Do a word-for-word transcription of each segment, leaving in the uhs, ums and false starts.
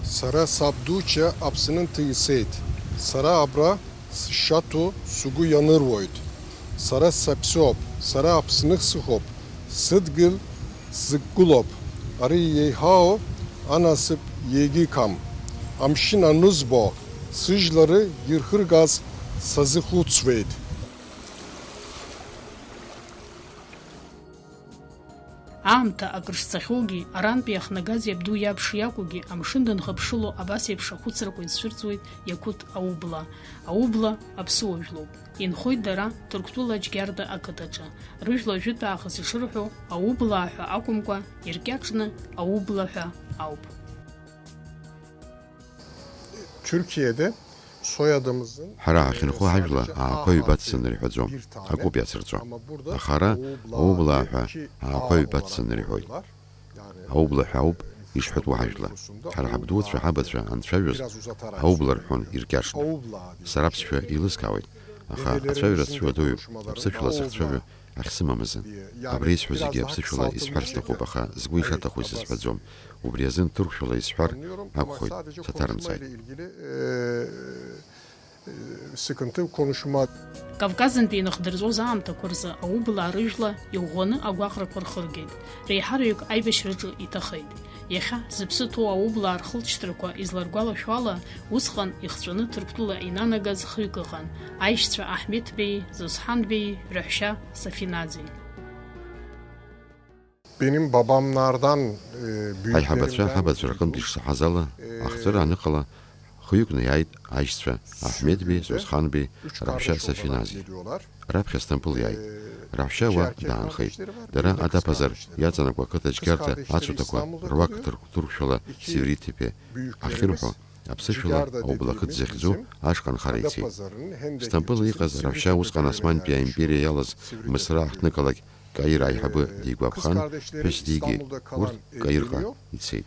Сара сабдуча Аԥсны нҭисеит. Сара абра сшаҭо сгәы ианыруоит. Сара саԥсыуп, сара Аԥсны сыхоуп, сыдгьыл сзықәгылоуп. Ари еиҳау анасыԥ иагьыҟам. Амшын анызбо, сыжәлар ирхыргаз сазхәыцуеит. Аамҭа акрышцахьоугьы, арантәи иахнагаз иабду иаб шиакәугьы, амшын данхыԥшыло абас еиԥш ахәыцрақәа изцәырҵуеит Иақәыҭ аублаа. Аублаа аԥсыуа жәлоуп. Инхоит дара Ҭырқәтәыла Џьгьарда ақыҭаҿы. Рыжәла ажәытә аахыс ишырҳәо, аублаа ҳәа акәымкәа, иркьаҿны аублаа ҳәа ауп. Türkiye'de soyadımızın Ҳара ҳахьынхо ҳажәла аақәа ҩба дцаны рҳәаӡом, акоуп иацырҵо. Аха ара аублаа ҳәа аақәа ҩба дцаны рҳәоит. Аублаа ҳәа ауп ишҳәатәу ҳажәла. Ҳара ҳабдуцәа, ҳабацәа анцәажәоз аублаа рҳәон иркьаҿны. Сара аԥсшәа еилыскаауеит, аха ацәажәара сцәыуадаҩуп, аԥсышәала сахьцәажәо ахьсымам азы. Абра исҳәо зегьы аԥсышәала исҳәар сҭахуп, аха сгәы ишаҭаху исызҳәаӡом. Убри азын ҭырқәшәала исҳәар акәхоит, саҭарымҵааит. Sıkıntı konuşma. Кавказынтәи иныхдырҵәоз аамҭақәа рзы аублаа рыжәла иӷәӷәаны агәаҟрақәа рхыргеит. Реиҳараҩык аибашьраҿы иҭахеит. Иахьа зыԥсы ҭоу аублаа рхылҵшьҭрақәа изларгәалашәо ала, усҟан ихҵәаны Ҭырқәтәыла инанагаз хҩык ыҟан, аишьцәа Аҳмеҭ Беии Зосҳан Беии раҳәшьа Сафинаӡеи. Benim babamlardan, e, büyüklerimden Ҳаиҳабацәа ҳабацәа рҟынтә ишсаҳаз ала, ахҵәара аныҟала, хҩыкны иааит аишьцәа Аҳмеҭ Беи, Зосхан Беи, раҳәшьа Сафинази. Раԥхьа Сҭампыл иааит. Раҳәшьа уа даанхеит. Дара Адаԥазар иаҵанакуа ақыҭа Џьгьарда ацуҭақәа руак ҭырқәшәала Севритипе ахьырҳәо, аԥсышәала аублаа қыҭ захьӡу ашҟа нхара ицеит. Сҭампыл иҟаз раҳәшьа усҟан Османтәи аимпериа иалаз Мысра аҳҭнықалақь Каир аиҳабы дигәаԥхан, ԥҳәыс дигеит, урҭ Каирҟа ицеит.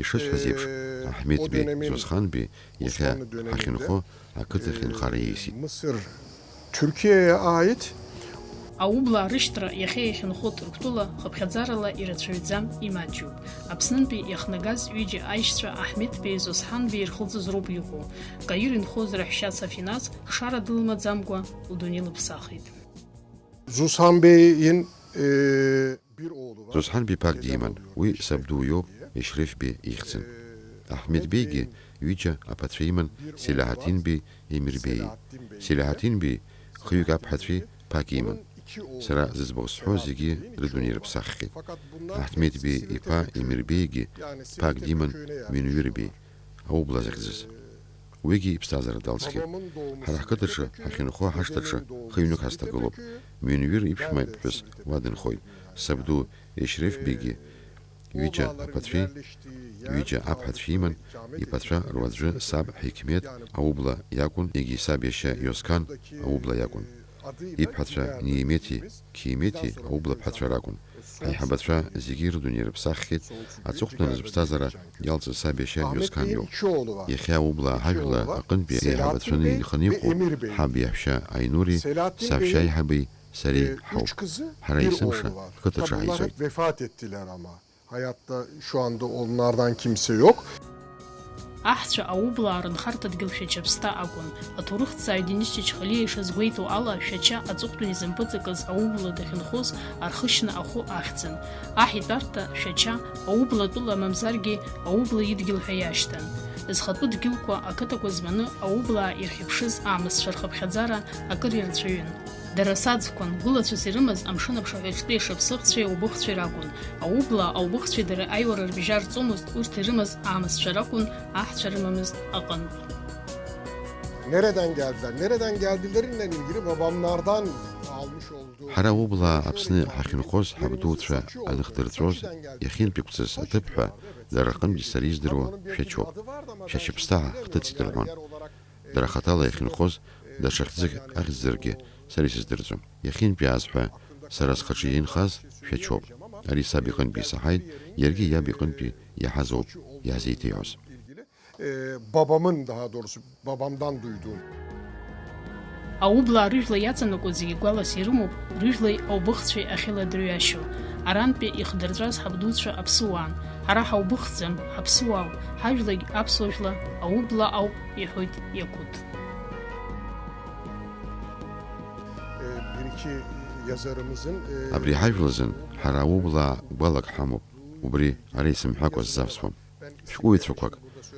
Ишысҳәаз еиԥш, Аҳмеҭ Беи, Зосхан Беи иахьа ҳахьынхо ақыҭахь инхара ииасит. Мисыр Türkiye'ye ait. Аублаа рышьҭра иахьа иахьынхо Ҭырқәтәыла хыԥхьаӡарала ирацәаҩӡам, имаҷҩуп. Аԥснынтәи иахнагаз ҩыџьа аишьцәа Аҳмеҭ Беи, Зосхан Беи ирхылҵыз роуп иҟоу. Каир инхоз раҳәшьа Сафиназ хшара дылмаӡамкәа лдунеи лыԥсахит. Зусхан Бейин, э, bir oğlu var. Зосхан Беи ԥак диман, уи сабду иоуп, Ешреф Беи ихьӡын. Аҳмеҭ Беигьы ҩыџьа аԥацәа иман, Селиаҳаҭин Беи, Емир Беи. Селиаҳаҭин Беи хҩык аԥҳацәеи ԥак иман. Сара зыӡбахә сҳәо зегьы рыдунеи рыԥсаххьеит. Аҳмеҭ Беи иԥа Емир Беигьы ԥак диман, Мунвир Беи. Аублаа захьӡыз. Уигьы иԥсҭазаара далҵхьеит. Ҳара ҳқыҭаҿы ҳахьынхо ҳашҭаҿы хы-ҩнык ҳазҭагылоуп. Мунвир иԥшәма ԥҳәыс уа дынхоит. Сабду Ешреф Беигьы ҩыџьа аԥацәеи, ҩыџьа аԥҳацәеи иман, иԥацәа руаӡәы саб Ҳикмет аублаа иакәын, егьи саб иашьа Иосқан аублаа иакәын. Иԥҳацәа Ниемети Қиемети аублаа ԥҳацәа ракәын. Ҳаиҳабацәа зегьы рыдунеи рыԥсаххьеит, аҵыхәтәан зыԥсҭазаара иалҵыз саб иашьа Иосқан иоуп. Иахьа аублаа ҳажәла аҟынтәи еиҳабацәаны инханы иҟоу ҳаб иаҳәшьа Айнури, саҳәшьа аиҳаби сареи ҳауп. Ҳара есымша ҳқыҭаҿы ҳаизоит. Hayatta şu anda onlardan kimse yok. Аҳцәа аублаа рынхарҭа дгьыл Шәачаԥсҭа акәын. Аҭоурыхҭҵааҩ Денис Чачхалиа ишазгәеиҭо ала, Шәача аҵыхәтәан изымпыҵакыз аублаа дахьынхоз архышьна ахәы ахьӡын. Аҳ итәарҭа Шәача аублаа тәыла мамзаргьы аублаа идгьыл ҳәа иашьҭан. Зхатәы дгьылқәа, ақыҭақәа зманы аублаа ирхьыԥшыз аамысцәа рхыԥхьаӡара акыр ирацәаҩын. Дара саӡқәан, гәылацәас ирымаз амшын аԥшаҳәаҿтәи ашаԥсыӷьцәеи аубыхцәеи ракәын. Аублаа аубыхцәеи дареи аиуара рыбжьарҵомызт, урҭ ирымаз аамысцәа ракәын, аҳцәа рымамызт аҟынтә. Nereden geldiler? Nereden geldilerinden ilgili babamlardan almış olduğu Ҳара аублаа Аԥсны ҳахьынхоз, ҳабдуцәа аныхдырҵәоз, иахьынтәиқәҵаз аҭыԥ ҳәа дара рҟынтәи сара издыруа Шәачоуп. Шәачаԥсҭа ҳхҭыҵит рҳәон. Дара хаҭала иахьынхоз, даҽа хьӡык ахьӡзаргьы сара исыздырӡом. Иахьынтәиааз ҳәа сара схаҿы инхаз Шәачоуп. Ари саб иҟынтәи исаҳаит, иаргьы иаб иҟынтәи иаҳаз ауп иаҳзеиҭеиҳәоз. Ee, babamın, daha doğrusu babamdan duyduğum. Аублаа рыжәла иаҵанакуа зегьы гәалас ирымоуп, рыжәлеи аубыхцәеи ахьыладырҩашьо. Арантәи ихдырҵәаз ҳабдуцәа аԥсыуаан. Ҳара ҳаубыхӡам, ҳаԥсуаауп, ҳажәлагь аԥсуа жәла аублаа ауп, иҳәоит Иақәыҭ. Абри ҳажәлазын ҳара аублаа гәалак ҳамоуп, убри ара исымҳәакәа сзавсуам. Шәҟәыҩҩцәақәак,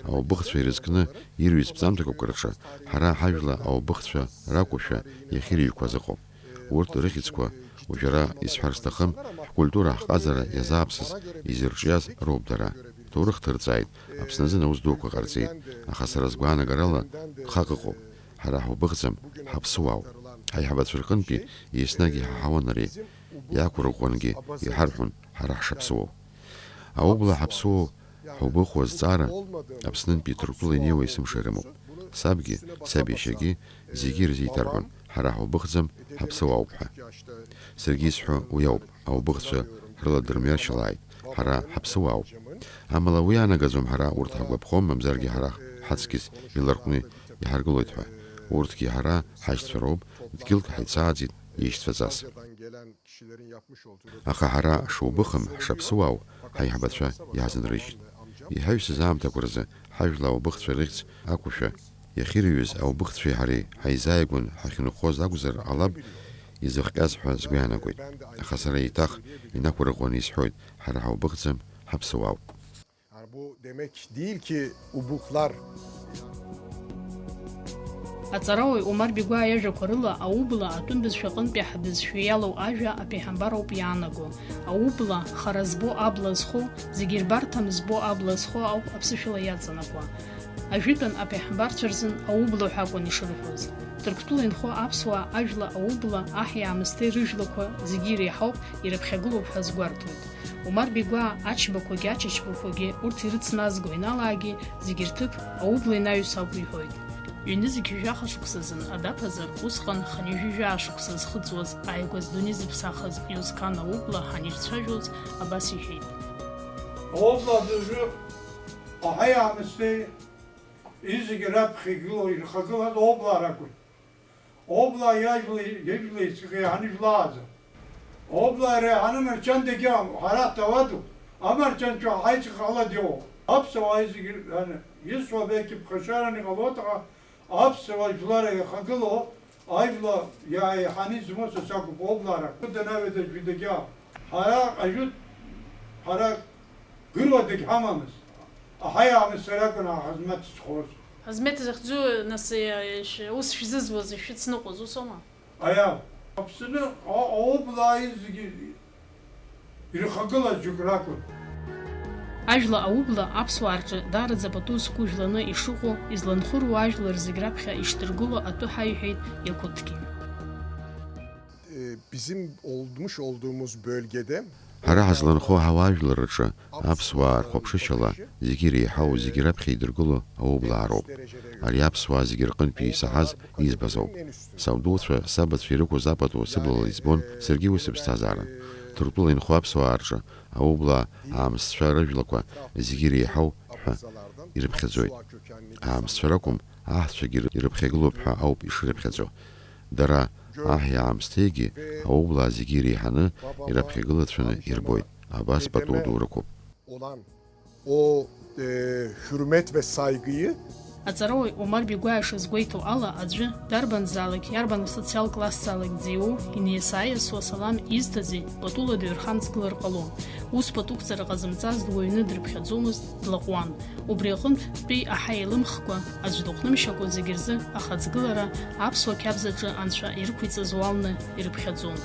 аубыхцәа ирызкны ирҩыз ԥҵамҭақәак рҿы ҳара ҳажәла аубыхцәа ракәушәа иахьырыҩқәаз ыҟоуп. Урҭ рыхьӡқәа уажәы ара исҳәар сҭахым, ҳкультура, ҳҟазара иазааԥсаз, изырҿиаз роуп дара. Ҭоурых ҭырҵааит, Аԥсны азын аус дуқәа ҟарҵеит, аха сара сгәаанагарала гхак ыҟоуп. Ҳара ҳаубыхӡам, ҳаԥсуаауп. Ҳаиҳабацәа рҟынтәи еснагь иҳаҳауан ари. Иақәырӷәӷәангьы иҳарҳәон ҳара ҳшаԥсуоу. Аублаа ҳаԥсуоу ҳаубыху азҵаара Аԥснынтәи Ҭырқәтәыла инеиуа есымша ирымоуп. Сабгьы, саб иашьагьы зегьы ирзеиҭарҳәон, ҳара ҳаубыхӡам, ҳаԥсуаауп ҳәа. Саргьы исҳәо уи ауп, аубыхцәа ҳрыладырмҩашьалааит, ҳара ҳаԥсуаауп. Амала уи анагаӡом ҳара урҭ ҳагәаԥхом, мамзаргьы ҳара ҳаҵкьыс иларҟәны иҳаргылоит ҳәа. Урҭгьы ҳара ҳашьцәа роуп, дгьылк ҳаицааӡеит иеишьцәаҵас. Аха ҳара шубыхым, ҳшаԥсуаау ҳаиҳабацәа иаҳзынрыжьит. Иҳаҩсыз аамҭақәа рзы ҳажәла аубыхцәа рыхьӡ ақәушәа иахьырҩыз аубыхцәеи ҳареи ҳаизааигәан ҳахьынхоз акәзар ҟалап изыхҟьаз ҳәа сгәы иаанагоит. Аха сара еиҭах инақәырӷәӷәаны исҳәоит, ҳара ҳаубыхӡам, ҳаԥсуаауп. Aslında bu demek değil ki ubuklar. Аҵарауаҩ Омар Бигәаа иажәақәа рыла, аублаа атәым бызшәа аҟынтәи ҳбызшәа иалоу ажәа аԥеҳамбар ауп иаанаго. Аублаа, хара збо абла зхоу, зегьы рбарҭам збо абла зхоу ауп аԥсышәала иаҵанакуа. Ажәытәан аԥеҳамбарцәа рзын аублаа ҳәа акәын ишырҳәоз. Ҭырқәтәыла инхо аԥсуаа ажәла аублаа аҳ иаамысҭеи рыжәлақәа зегьы иреиҳауп, ирыԥхьагылоуп ҳәа азгәарҭоит. Омар Бигәаа ачбақәагьы ачачбақәагьы урҭ ирыцназго ианалаагьы, зегьы рҭыԥ аублаа инаҩс ауп иҳәоит. Ҩнызқь жәаха шықәсазын адаԥазар, усҟан хынҩажәи жәаа шықәса зхыҵуаз ааигәа здунеи зыԥсахыз Иозқан аублаа ҳанирцәажәоз, абас иҳәеит. Аублаа аӡәы аҳ иаамысҭеи изегьы раԥхьа игылоу ирхагылаз аублаа ракәын. Аублаа иажәла, ижәла ицәгьа иаҳаны ижәлааӡам. Аублаа иара иаҳаны амарчан дагьыҟам, ҳара ҳҭауаду, амарчанцәа ҳаицыҟалада иҟоуп. Аԥсуаа зегьы, аны, исҳәо абеқь ԥхашьаран иҟалоит, аха аԥсуа жәлар иахагылоу ажәла иаҳаны измоу са сакәуп, аублаа ракәын, данаҩадаз жәа дагьыҟам. Ҳара ажәытә, ҳара Гыруа дагьҳамамызт. Аҳаиаамыс сара акәын аҳазмеҭ зхоз. Ҳазмеҭ захьӡу, нас, ш-, ус шәзызуаз, шәыцныҟәоз, ус аума? Аиа, Аԥсны а-, аублаа зегьы ирхагылаз џьоук ракәын. Ажәла аублаа аԥсуаа рҿы даараӡа пату зқәу жәланы ишыҟоу, изланхәыруа ажәлар зегь раԥхьа ишдыргыло атәы ҳаиҳәеит Иақәыҭгьы. E, bizim olmuş olduğumuz bölgede Ҳара ҳазланхо ҳауаажәлар рҿы аԥсуаа рхәаԥшышьала зегьы иреиҳау, зегьы раԥхьа идыргыло аублаа роуп. Ари аԥсуаа зегьы рҟынтәи исаҳаз, избаз ауп. Сабдуцәа, сабацәа ирықәыз апату сыблала избон, саргьы уи сыԥсҭазаарын. Ҭырқәтәыла инхо аԥсуаа рҿы аублаа аамсҭцәа рыжәлақәа зегьы иреиҳау ҳәа ирыԥхьаӡоит. Аамсҭцәа ракәым, аҳцәагьы ирыԥхьагылоуп ҳәа ауп ишрыԥхьаӡо. Дара аҳ иаамсҭеигьы аублаа зегьы иреиҳаны ираԥхьагылацәаны ирбоит, абас пату ду рықәуп. Olan o, e, hürmet ve saygıyı Аҵарауаҩ Омар Бигәаа ишазгәеиҭо ала, аӡәы дарбанзаалак, иарбан асоциалтә классзаалак дзеиуоу, инеисааиасуа асалам изҭази, патула дыҩрхамҵгылар ҟалом. Ус патуқәҵара ҟазымҵаз дуаҩны дрыԥхьаӡомызт, длаҟәуан. Убри аҟынтә, тәи аҳа еилымхкәа, аӡә дыҟәнымшьакәа зегь рзы ахаҵгылара аԥсуа қьабз аҿы анцәа ирықәиҵаз уалны ирыԥхьаӡон.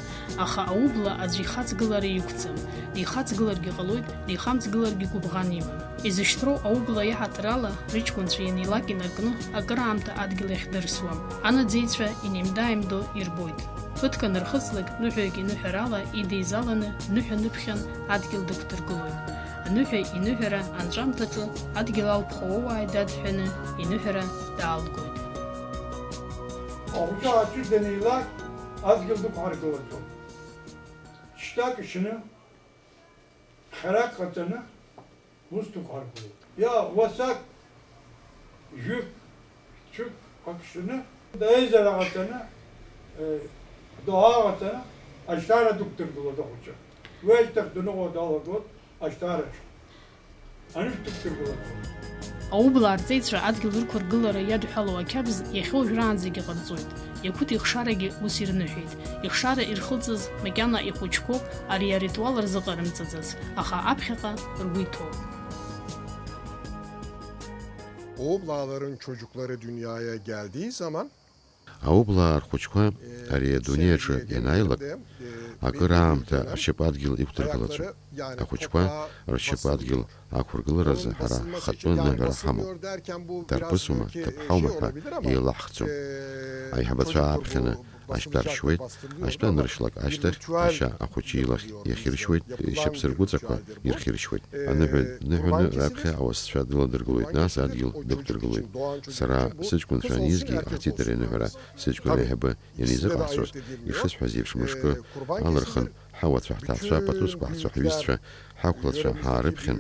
Аха аублаа аӡә ихаҵгылара иқәӡам. Дихаҵгыларгьы ҟалоит, дихамҵгыларгьы гәыбӷан имам. Изышьҭроу аублаа иаҳаҭыр ала рыҷкәынцәа ианеилак инаркны акыраамҭа адгьыл иахьдырсуа, анаӡеицәа инеимда-ааимдо ирбоит. Ԥыҭк анырхыҵлак, ныҳәаҩык иныҳәарала идеизаланы ныҳәа ныԥхьан адгьыл дықәдыргылоит. Аныҳәа иныҳәара анҵәамҭаҿы адгьыл алԥха уоуааит дад ҳәаны иныҳәара даалгоит. Ахәыҷы аӡәы данеилак адгьыл дықәҳаргылаӡом. Шьҭак ишьны, хьарак ҟаҵаны, ус дықәҳаргылоит. Иа, уасак, жәҩык, цәык, ак шьны, аизара ҟаҵаны, э, доуҳа ҟаҵаны, ажьҭаара дықәдыргылоит ахәыҷы. Уи ашьҭахь даныҟоу далагоит ажьҭаараҿы. Аублаа рҵеицәа адгьыл рықәыргылара иадҳәалоу ақьабз иахьа уажәраанӡагьы ҟарҵоит. Иақәыҭ ихшарагьы ус ирныҳәеит. Ихшара ирхылҵыз макьана ихәыҷқәоуп, ари аритуал рзыҟарымҵаӡац, аха аԥхьаҟа ргәы иҭоуп. Oğlaların çocukları dünyaya geldiği zaman Аублаа рхәыҷқәа ари адунеи аҿы ианааилак, акыр аамҭа ршьапы адгьыл иқәдыргылаӡом. Ахәыҷқәа ршьапы адгьыл ақәыргыларазы ҳара ҳхатәы ныҳәара ҳамоуп. Дарԥысума, ҭыԥҳаума ҳәа еилаҳхӡом. Аиҳабацәа ааԥхьаны ашьтәа ршьуеит, ашьтәа аныршьлак ашьҭахь ашьа ахәыҷы илахь иахьыршьуеит, ишьапсыргәыҵақәа ирхьыршьуеит. Аныҳәа дныҳәаны раԥхьа ауасцәа дыладыргылоит, нас адгьыл дықәдыргылоит. Сара сыҷкәынцәа анизгьы иҟаҳҵеит ари аныҳәара, сыҷкәын аиҳабы ианизыҟаҳҵоз, ишысҳәаз еиԥш мышкы алырхын, ҳауацәа, ҳҭаацәа, пату зқәаҳцо ҳҩызцәа, ҳақәлацәа ҳаарыԥхьан,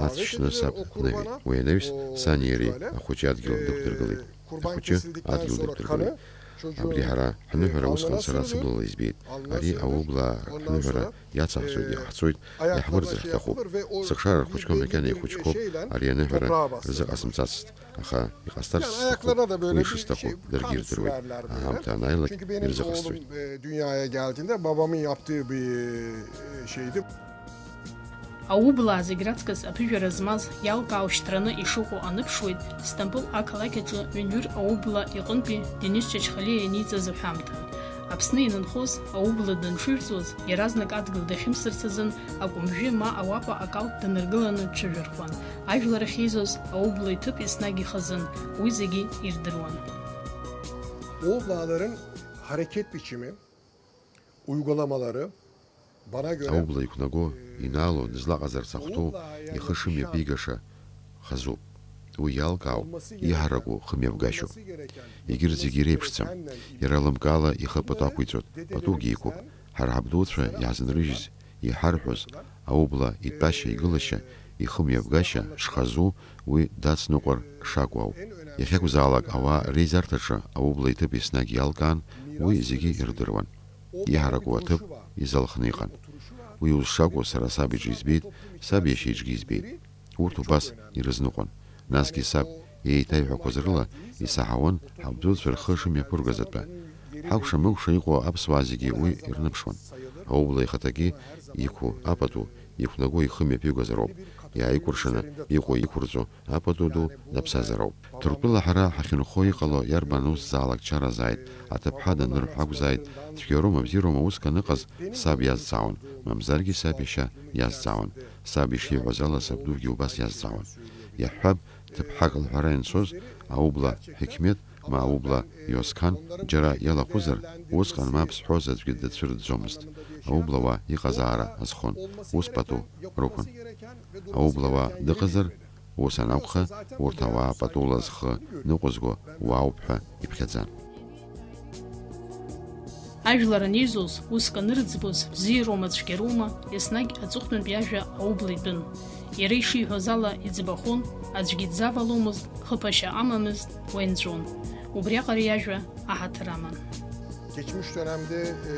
ацә шьны саб дныҳәеит. Уи анаҩс, сани иареи ахәыҷы адгьыл дықәдыргылеит. Ахәыҷы адгьыл дықәдыргылеит. Абри ҳара ҳныҳәара усҟан сара сыблала избеит. Ари аублаа ҳныҳәара иацаҳҵоит, иҟаҳҵоит, иаҳмырӡыр ҳҭахуп. Сыхшара рхәыҷқәа макьана ихәыҷқәоуп, ари аныҳәара рзыҟасымҵацт. Аха иҟасҵарц сҭахуп, уи шысҭаху даргьы ирдыруеит. Аамҭа анааилак ирзыҟасҵоит. Dünyaya geldiğinde babamın yaptığı bir şeydi. Аублаа зегь раҵкыс аԥыжәара змаз иалкаау шьҭраны ишыҟоу аныԥшуеит, Стамбул ақалақь аҿы ҩынҩыр аублаа иҟынтәи Денис Чачхалиа ианиҵаз аҳәамҭа. Аԥсны ианынхоз, аублаа данҽыжәҵуаз, иаразнак адгьыл дахьымсырц азын, акәымжәы ма ауапа акалҭ даныргыланы дҽыжәырхуан. Ажәлар ахьеизоз аублаа иҭыԥ еснагь ихазын, уи зегьы ирдыруан. Oğlaların hareket biçimi, uygulamaları bana göre Аублаа иқәнаго, инаало, дызлаҟазарц ахәҭоу, ихы шымҩаԥигаша хазуп. Уи иалкаау, иҳараку хымҩаԥгашьоуп. Егьырҭ зегьы иреиԥшӡам. Иара лымкаала ихы пату ақәиҵоит, патугьы иқәуп. Ҳара ҳабдуцәа иаҳзынрыжьыз, иҳарҳәоз, аублаа итәашьа-игылашьа, ихымҩаԥгашьа шхазу, уи дацныҟәар шакәу ауп. Иахьакәзаалак ауаа реизарҭаҿы аублаа иҭыԥ еснагь иалкаан, уи зегьы ирдыруан. Иҳараку аҭыԥ изалхны иҟан. Уи ус шакәу сара саб иҿы избеит, саб иашьа иҿгьы избеит. Урҭ убас ирызныҟәон. Насгьы саб еиҭаиҳәақәаз рыла исаҳауан ҳабдуцәа рхы шымҩаԥыргаз атәы. Ҳакәша-мыкәша иҟоу аԥсуаа зегьы уи ирныԥшуан. Аублаа ихаҭагьы иқәу апату, иқәнаго ихы мҩаԥигозароуп, иааикәыршаны иҟоу иқәырҵо апату ду даԥсазароуп. Ҭырқәтәыла ҳара ҳахьынхо иҟало иарбан усзаалак чаразааит, аҭыԥҳа данырҳә акәзааит, цәгьароума, бзиароума уск аныҟаз, саб иазҵаауан, мамзаргьы саб иашьа иазҵаауан. Саб ишиҳәоз ала сабдугьы убас иазҵаауан. Иаҳҳәап, ҭыԥҳак лҳәара ианцоз, аублаа Ҳиқьмет ма аублаа Иосқан џьара иалахәызар, усҟан мап зҳәоз аӡәгьы дацәырӡӡомызт. Аублаа уа иҟазаара азхон, ус пату рықәын. Аублаа уа дыҟазар, ус анакәха, урҭ ауаа патула зхы ныҟәызго уаауп ҳәа иԥхьаӡан. Ажәлар анеизоз, уск анырӡбоз, бзиароума, цәгьароума, еснагь аҵыхәтәантәи ажәа аублаа итәын. Иара ишиҳәоз ала иӡбахон, аӡәгьы дзаваломызт, хыԥашьа амамызт, уа инҵәон. Убриаҟара иажәа аҳаҭыр аман. Geçmiş dönemde, e,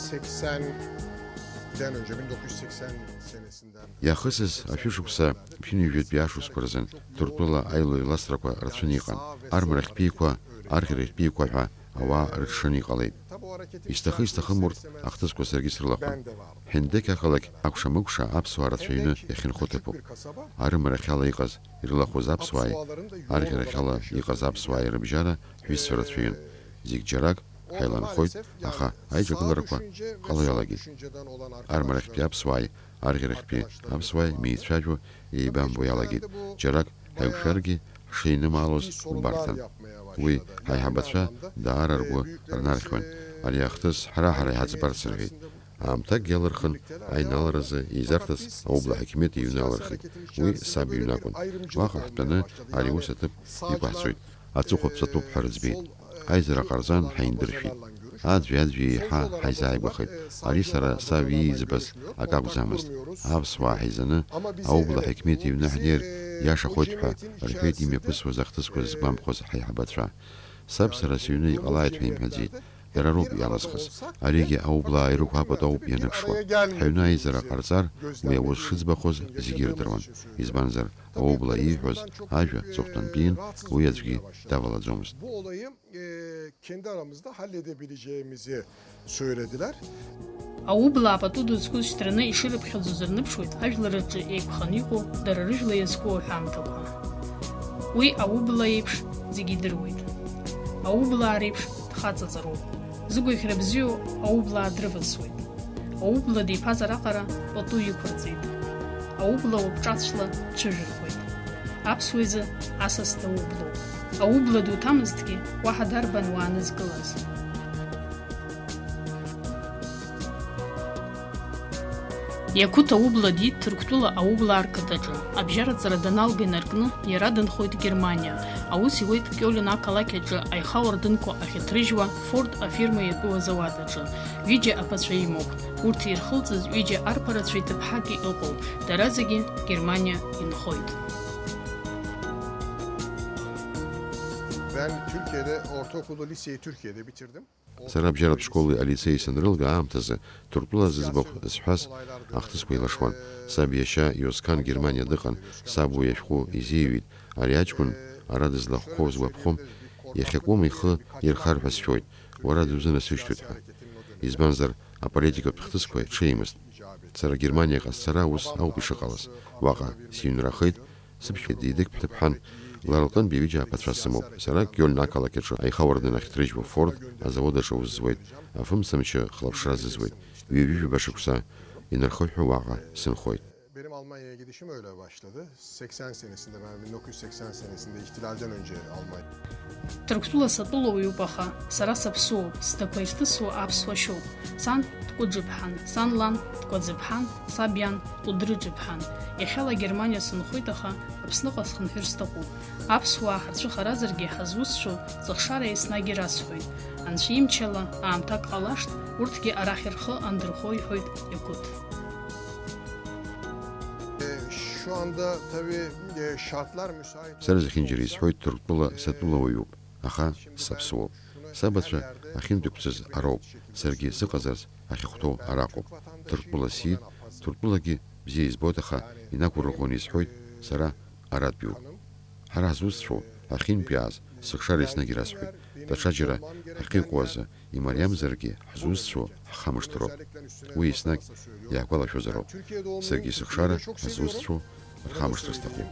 seksenden önce, bin dokuz yüz seksen senesinden Иаахысыз ашәышықәса ԥшьынҩажәатәи ашықәсқәа рзын Ҭырқәтәыла аилаҩ-ласрақәа рацәаны иҟан. Армарахьтәиқәа, арӷьарахьтәиқәа ҳәа ауаа рыҽшаны иҟалеит. Исҭахы-исҭахым урҭ ахҭысқәа саргьы срылахәын. Ҳендеқь ақалақь акәша-мыкәша аԥсуаа рацәаҩны иахьынхо ҭыԥуп. Арымарахьала иҟаз, ирылахәыз аԥсуааи, арӷьарахьала иҟаз аԥсуааи рыбжьара ҳҩызцәа рацәаҩын. Зегь џьарак ҳаиланхоит, аха аиҿагыларақәа ҟало иалагеит. Армарахьтәи аԥсуааи арӷьарахьтәи аԥсуааи меицәажәо, еибамбо иалагеит, џьарак ҳаиқәшәаргьы ҳшеинымаалоз убарҭан. Уи ҳаиҳабацәа даара ргәы рнархьуан, ари ахҭыс ҳара-ҳара иҳаӡбарц рҳәеит. Аамҭакгьы алырхын, аинааларазы еизарҭас аублаа ҳақьмет иҩны алырхит. Уи саб иҩны акәын. Уаҟа ҳтәаны ари аус аҭыԥ иқәаҳҵоит. Аҵыхәа ԥҵатәуп ҳәа рыӡбеит. Аизара ҟарҵан, ҳаиндыршәит. Аӡәи-аӡәи еиҳа ҳаизааигәахеит. Ари сара саб ииӡбаз акы акәӡамызт. Аԥсуаа ҳаизаны, аублаа ҳақьмет иҩны ҳнеир иашахоит ҳәа рҳәеит имҩаԥысуаз ахҭысқәа згәамԥхоз ҳаиҳабацәа. Саб сара сыҩны иҟалааит ҳәа имҳәаӡеит. Дара роуп иалызхыз. Аригьы аублаа ирықәу апату ауп ианыԥшуа. Ҳаҩны аизара ҟарҵар, уи аус шыӡбахоз зегьы ирдыруан. Избанзар, аублаа ииҳәоз ажәа ҵыхәтәантәиин, уи аӡәгьы давалаӡомызт. Bu olayı, e, kendi aramızda halledebileceğimizi söylediler. Аублаа пату ду зқәыз шьҭраны ишырыԥхьаӡоз рныԥшуеит ажәлар рҿы еиқәханы иҟоу дара рыжәла иазку аҳәамҭақәа. Уи аублаа еиԥш зегьы идыруеит. Аублаа реиԥш дхаҵаҵароуп. Зыгәаӷьра бзиоу аублаа дрывасуеит. Аублаа диԥазар аҟара пату иқәырҵеит. Аублаа уаԥҿацәла дҽыжәырхуеит. Аԥсуа изы асас даублоуп. Аублаа дуҭамызҭгьы уаҳа дарбан уаанызкылаз? Иақәыҭ аублаа диит Ҭырқәтәыла аублаа рқыҭаҿы. Абжьараҵара даналга инаркны, иара дынхоит Германиа. Аус иуеит Кёльн ақалақь аҿы аихауардынқәа ахьыҭрыжьуа Форд афирма иатәу азауад аҿы. Ҩыџьа аԥацәа имоуп. Урҭ ирхылҵыз ҩыџьа арԥарацәеи ҭыԥҳаки ыҟоуп. Дара зегьы Германиа инхоит. Ben Türkiye'de ortaokulu, liseyi Türkiye'de bitirdim. Сара абжьаратә школи алицеи санрылга аамҭазы Ҭырқәтәыла зыӡбахә зҳәаз ахҭысқәа еилашуан. Саб иашьа Иосқан Германиа дыҟан, саб уи ашәҟәы изиҩит, ари аҷкәын ара дызлахәқәоу згәаԥхом, иахьакәым ихы ирхар ҳәа сшәоит, уара дузынасышьҭуеит ҳәа. Избанзар, аполитикатә хҭысқәа ҽеимызт. Сара Германиаҟа сцара ус ауп ишыҟалаз. Уаҟа сиҩнрахеит, сыԥшәма дидык ҳҭыԥҳан, лара лҟынтә ҩыџьа аԥацәа сымоуп. Сара Кёльн ақалақь аҿы аихауардын ахьҭрыжьуа Форд азавод аҿы аус зуеит, афымцамч хылаԥшра азызуеит. Ҩажәижәаба шықәса инархыҳәҳәо уаҟа сынхоит. Benim Almanya'ya gidişim öyle başladı. seksen senesinde, ben bin dokuz yüz seksen senesinde ihtilalden önce Almanya. Ҭырқәтәыла сатәылоуп, аха сара саԥсуоуп, сдақәа ирҭысуа аԥсуа шьоуп. Сан Дкәыџыԥҳан, сан лан Дкәаӡыԥҳан, саб иан Кәыдрыџыԥҳан. Иахьала Германиа сынхоит, аха Аԥсныҟа схынҳәыр сҭахуп. Аԥсуаа ҳарцәыхаразаргьы ҳазусҭцәоу ҵыхшара еснагь ирасҳәоит. Анцәа имчала аамҭак ҟалашт, урҭгьы арахь рхы андырхо, иҳәоит Якәыҭ. Şu anda tabii, e, şartlar müsait. Сара зехьынџьара исҳәоит, Ҭырқәтәыла сатәылауаҩуп, аха саԥсуоуп. Сабацәа ахьынтәықәҵаз ароуп, саргьы сыҟазарц ахьахәҭоу араҟоуп. Ҭырқәтәыла сиит, Ҭырқәтәылагьы бзиа избоит, аха инақәырӷәӷәаны исҳәоит, сара аратәиуп. Ҳара ҳзусҭцәоу ахьынтәиааз сыхшара еснагь ирасҳәоит, даҽаџьара ҳахьыҟоу азы имариамзаргьы ҳзусҭцәоу ҳхамышҭроуп. Уи еснагь иаҳгәалашәозароуп. Саргьы сыхшара ҳзусҭцәоу рхамышҭра сҭахуп.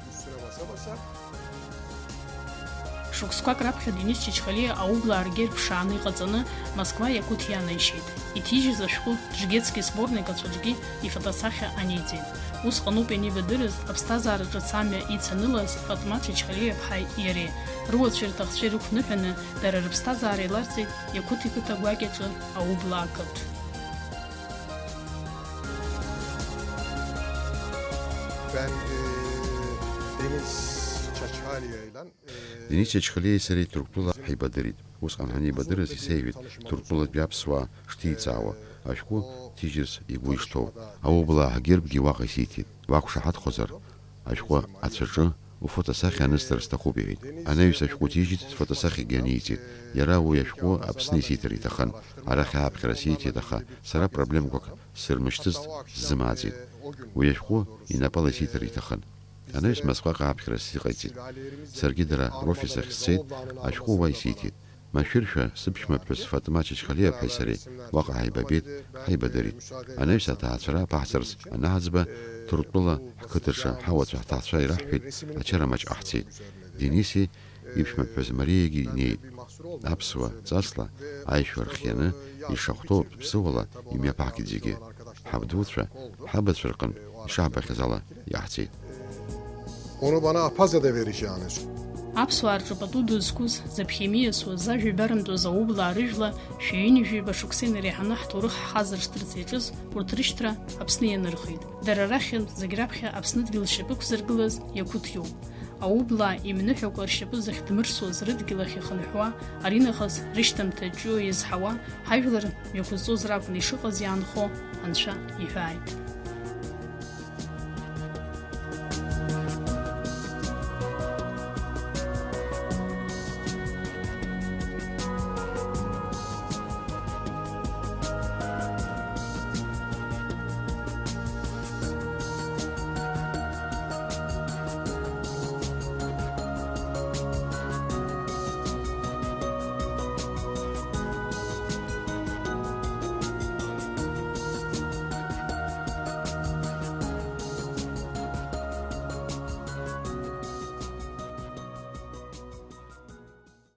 Шықәсқәак раԥхьа Денис Чачхалиа аублаа ргерб ԥшааны иҟаҵаны, Москва Якәыҭ ианаишьеит. Иҭижьыз ашәҟәы Жгецки сборник ацәаҿгьы ифотосахьа аниҵеит. Усҟаноуп ианибадырыз, аԥсҭазаара ҿыц амҩа ицанылаз Фатма Чачхалиа-ԥҳаи иареи. Руацәеи рҭахцәеи рықәныҳәаны, дара рыԥсҭазаара еиларҵеит Якәыҭ иқыҭа гәакьаҿы аублаа қыҭ. Ben, e, Deniz Çaçhalia'yla, e, Денис Чачхалиеи сареи Ҭырқәтәыла ҳаибадырит. Усҟан ҳанеибадырыз исеиҳәеит Ҭырқәтәылатәи аԥсуаа шҭеиҵаауа, ашәҟәы ҭижьырц игәы ишҭоу. Аублаа ҳгербгьы уаҟа исиҭеит. Уақәшаҳаҭхозар, ашәҟәы ацәаҿы уфотосахьа анысҵар сҭахуп, иҳәеит. Анаҩс ашәҟәы ҭижьит, сфотосахьагьы аниҵеит. Иара уи ашәҟәы Аԥсны исиҭар иҭахын. Арахь ааԥхьара сиҭеит, аха сара проблемқәак сырмышьҭызт, сзымааӡеит. Уи ашәҟәы инапала исиҭар иҭахын. Анаҩс Москваҟа ааԥхьара сзыҟаиҵеит. Саргьы дара рофис ахь сцеит, ашәҟәы уа исиҭеит. Машәыршәа сыԥшәмаԥҳәыс Фатма Чачхалиаԥҳаи сареи уаҟа ҳаибабеит, ҳаибадырит. Анаҩс аҭаацәара аԥаҳҵарц анаҳӡба, Ҭырқәтәыла ҳқыҭаҿы ҳауацәа ҳҭаацәа ираҳҳәеит, ачара маҷ ҟаҳҵеит. Дениси иԥшәмаԥҳәыс Мариагьы инеит. Аԥсуа ҵасла аишәа рхианы, ишахәҭоу ԥсыуала имҩаԥаҳгеит зегьы. Ҳабдуцәа, ҳабацәа рҟынтә ишаҳбахьаз ала иҟаҳҵеит. Onu bana Apaza'da vereceğini. Аԥсуаа рҿы пату ду зқәыз, зыԥхьа имиасуаз, зажәа ибарымтәыз аублаа рыжәла шәи ҩынҩажәи жәаба шықәса инареиҳаны ҳҭоурых ҳхазыршҭырц иаҿыз урҭ рышьҭра Аԥсны ианырхеит. Дара рахьынтә зегь раԥхьа Аԥсны дгьыл шьапы ықәзыргылаз Якәыҭ иоуп. Аублаа имныҳәакәа ршьапы зыхьдмырсуаз рыдгьыл ахь ихынҳәуа, аринахыс рышьҭамҭа ҷыҩо иазҳауа, ҳажәлар мҩақәызҵоз ракәын ишыҟаз иаанхо, Анцәа иҳәааит.